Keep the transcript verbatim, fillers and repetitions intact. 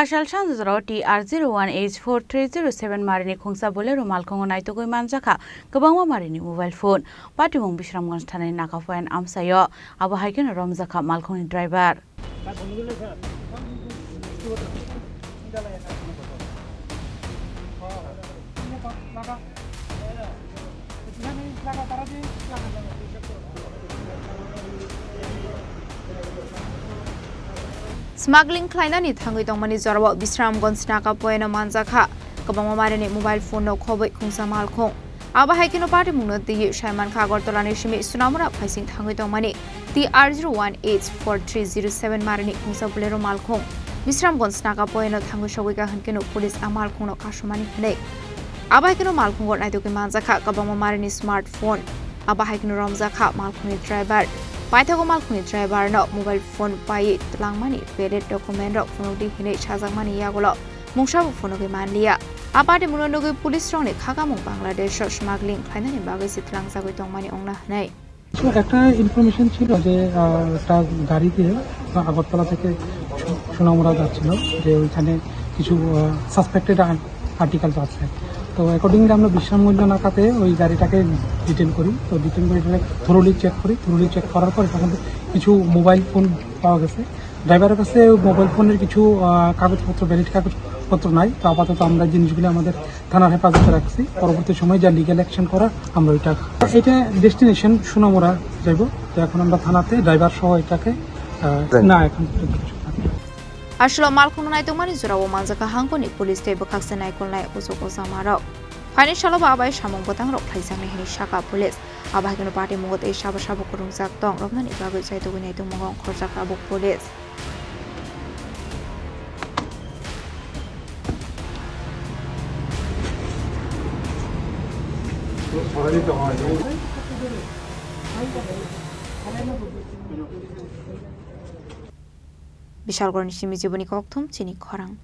Kachal sanjoro T R zero one H four three zero seven marini khungsa Bolero malkhungo naitugwi manjakha kwbangma marini mobile phone. Patimung Bisramganj thanani Nakapoyan amsaio, abo hai kheno romjakha malkhungni driver. Smuggling khlainani thangwi tongmani jorao Bisramganj Nakapoyano manjakha kwbangma marini mobile phone no khobwi khungsa malkhung. Abo hai kheno patimungno twiwi saimankha Agartala ni simi Sunamura phaising thangwi tongmani T R zero one H four three zero seven marini khungsa Bolero malkhung Bisramganj Nakapoyano thangwi sogwikha hwnkhe no police a malkhungno kasumani hwnwi. Abo hai kheno malkhungo naitugwi manjakha kwbangma marini smartphone. Abo hai kheno romjakha malkhungni driver. Paithago malkhungni driver no mobile phone paiwi twlangmani valid document rok phunukdi hwnwi sajakmani yagulo mungsabo phunugwi manliya. A patimungno nugwi police rokni khakamung Bangladesh o smuggling khlainani bagwi se twlangjagwi tongmani wngna hwnwi. তো একটা ইনফরমেশন ছিল যে আহ, একটা গাড়িতে আগরতলা থেকে সু- সোনামুড়া যাচ্ছিল, যে ওইখানে কিছু সাসপেক্টেড আর্টিকেলস আছে। তো অ্যাকর্ডিংলি আমরা বিশ্রামগঞ্জ নাকাতে ওই গাড়িটাকে ডিটেন করি। তো ডিটেন করে এটাকে থরোলি চেক করি। থরোলি চেক করার পর এখান থেকে কিছু মোবাইল ফোন পাওয়া গেছে। ড্রাইভারের কাছে মোবাইল ফোনের কিছু আহ, কাগজপত্র, ভ্যালিড কাগজপত্র নাই। তো আপাতত আমরা জিনিসগুলো আমাদের থানার হেফাজতে রাখছি। পরবর্তী সময় যা লিগ্যাল অ্যাকশন করার আমরা ওইটা, এটা ডেস্টিনেশন সোনামুড়া যাইব। তো এখন আমরা থানাতে ড্রাইভার সহ এটাকে আহ, না, এখন পর্যন্ত কিছু না। Aswk malkhungno naitokmani jorao manjakha hangkoni police tei bwkhakse naikolnai ujuk ujamarok. Phaini salo bo abai samung bwtangrok khlaijaknai hwnwi sakha police. Abo hai kheno patimungo tei sabo sabo kwrwngjak tong romnani bagwi chaitugwi naitokmungo ongkhorjak tabuk police. Bishalgarhni simi jiboni kokthum chini khorang.